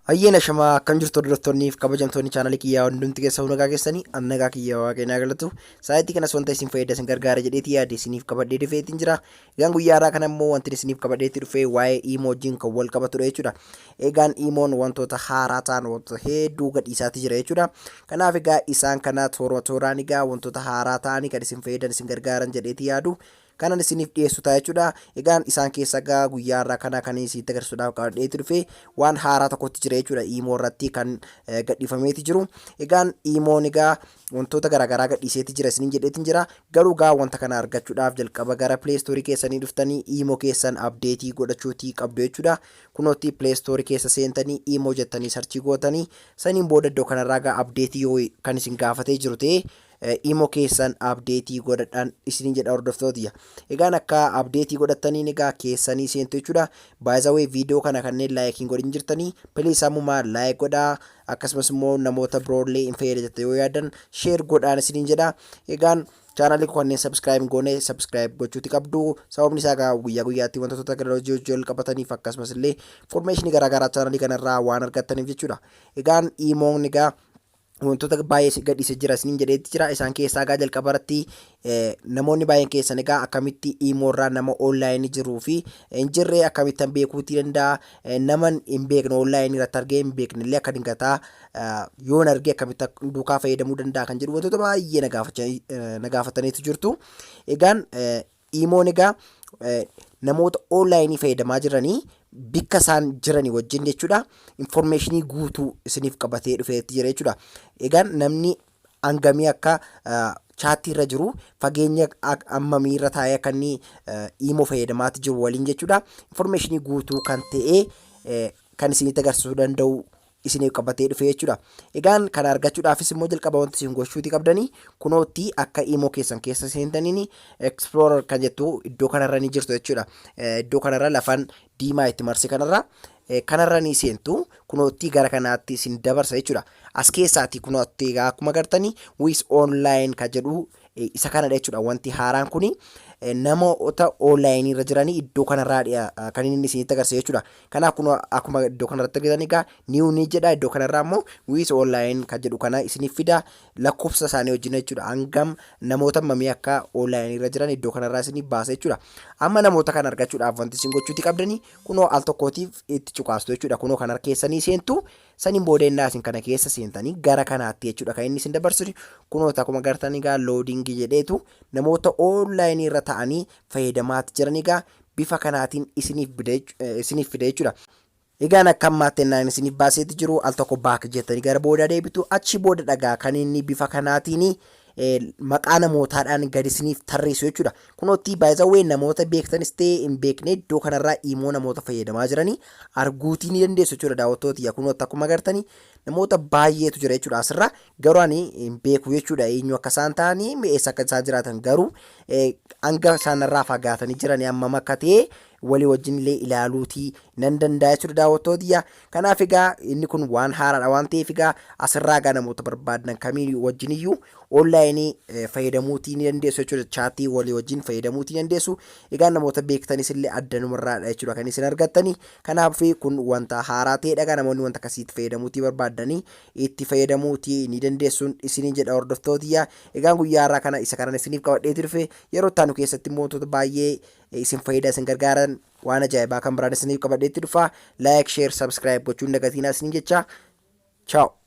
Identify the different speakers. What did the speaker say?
Speaker 1: Hayyeen ashamaa akkam jirtu hordoftoonni fi kabajamtoonni chaanalii kiyyaa hundumti keessa nagaa keessanii an nagaa kiyyaa waaqayyo naa galatu. Sa'aatii kanas wanta isin fayyada isin gargaara jedheeti yaade isiniif qabadhee dhufeetiin jira. Egaan guyyaa har'aa kana immoo wanti isiniif qabadheetti dhufee waa'ee iimoo wajjin kan wal qabatudha jechuudha. Egaan iimoon wantoota haaraa ta'an wantoota hedduu gadhiisaati jira jechuudha. Kanaaf egaa isaan kana tooruma tooraan egaa wantoota haaraa ta'anii kan isin fayyadan isin gargaaran jedheeti yaadu kanan isiniif dhiyeessu ta'a jechuudha. Egaan isaan keessa egaa guyyaa har'aa kana kan isinitti agarsiisuudhaaf qabadheetti dhufe waan haaraa tokkotti jira jechuudha. Iimoo irratti kan gadhiifameeti jiru. Egaan iimoon egaa wantoota garaagaraa gadhiiseeti jira isiniin jedheetiin jira. Garuu egaa wanta kana argachuudhaaf jalqaba gara Play Store keessanii dhuftanii iimoo keessan update godhachuutii qabdu jechuudha. Kunootti Play Store keessa seentanii iimoo jettanii search gootanii saniin booda iddoo kanarraa egaa update yoo kan isin gaafatee jiru ta'e imo keessan update godhadhaan isiniin jedha hordoftootiyya. Egaan akka update godhattaniin egaa keessanii seentu jechuudha. By the way, viidiyoo kana kanneen like hin godhin jirtanii please ammumaa like godhaa, akkasumas immoo namoota biroollee hin fayyada jette yoo yaadan share godhaan isiniin jedha. Egaan chaanalii koo kanneen subscribe hin goone subscribe gochuuti qabdu. Sababni isaa egaa guyyaa guyyaatti wantoota teekinooloojii hojii wal qabataniif akkasumas illee information garaagaraa chaanalii kanarraa waan argattaniif jechuudha. Egaan imoon egaa wantoota baay'ee gadhiisee jira isiniin jedheetti jira. Isaan keessaa egaa jalqaba irratti namoonni baay'een keessan egaa akkamitti imoo irraa nama online jiruu fi hin jirre akkamittan beekuutii danda'a, nama hin beekne online irratti argee hin beekne illee akka dingataa yoon argee akkamitti duukaa fayyadamuu danda'a kan jedhu wantoota baay'ee na gaafataniitu jirtu. Egaan imoon egaa namoota online fayyadamaa jiranii bikka isaan jiranii wajjin jechuudha information guutuu isiniif qabatee dhufeetti jira jechuudha. Egaan namni hangamii akka chat irra jiru, fageenya hammamii irra taa'ee akka inni imoo fayyadamaatti jiru waliin jechuudha. Information guutuu kan ta'e kan isinitti agarsiisuu danda'u isiniif qabatee dhufe jechuudha. Egaan kana argachuudhaafis immoo jalqaba wanti isin gochuutii qabdanii kunootti akka imoo keessan keessa seentaniin Explorer kan jettu iddoo kanarra ni jirtu jechuudha. Iddoo kanarra lafan diimaa itti marse kanarra ni seentu, kunootti gara kanaatti isin dabarsa jechuudha. As keessaati kunootti egaa akkuma agartanii "Who is online" kan jedhu isa kanadha jechuudha. Wanti haaraan kuni namoota online irra jiranii iddoo kanarraa kan inni isinitti agarsiisu jechuudha. Kanaaf kun akkuma iddoo kanarratti argitan egaa new ni jedha, iddoo kanarraa immoo "Who is online" kan jedhu kana isiniif fida lakkoofsa isaanii wajjin jechuudha. Hangam namoota hammamii akka online irra jiran iddoo kanarraa isiniif baasa jechuudha. Amma namoota kana argachuudhaaf wanti isin gochuuti qabdanii kunoo al tokkootiif itti cuqaastu jechuudha. Kunoo kana keessanii seentu, saniin booda innaa isin kana keessa seentanii gara kanaatti jechuudha kan inni isin dabarsu. Kunoo akkuma agartan egaa loading jedheetu namoota online irra ta'anii fayyadamaatti jiran egaa bifa kanaatiin isiniif fida jechuudha. Egaan akka ammaatti ennaan isiniif baaseeti jiru al tokko back jettanii gara booda deebitu. Achi booda dhagaa kan inni bifa kanaatiin maqaa namootaadhaan gadi isiniif tarreessu jechuudha. Kunootti baay'ee namoota beektanis ta'e hin beekne iddoo kanarraa imoo namoota fayyadamaa jiranii arguutii ni dandeessu jechuudha daawwattooti. Kunootti akkuma agartanii namoota baay'eetu jira jechuudha asirra, garuu ani hin beeku jechuudha eenyu akka isaan ta'anii, eessa akka isaan jiraatan, garuu hanga isaanirraa fagaatanii jiranii hammam akka ta'e walii wajjin illee ilaaluutii nan danda'a jechuudha daawwattooti. Kanaaf egaa inni kun waan haaraadha waan ta'eef egaa asirraa egaa namoota barbaadan kamii wajjin iyyuu online fayyadamuutii ni dandeessu jechuudha. Chat walii wajjin fayyadamuutii dandeessu. Egaa namoota beektanis illee addanumarraadha jechuudha kan isin argattanii. Kanaaf kun wanta haaraa ta'edha. Egaa namoonni wanta akkasiitti fayyadamuutii barbaadanii itti fayyadamuutii ni dandeessuun isiniin jedha hordoftootiyya. Egaan guyyaa har'aa kana isa kanan isiniif qabadheeti dhufe. Yeroo itti aanu keessatti immoo wantoota baay'ee isin fayyada isin gargaaran waan ajaa'ibaa kan biraan isiniif qabadheetti dhufa. Like, share, subscribe gochuun dagatinaa isiniin jecha. Ciao.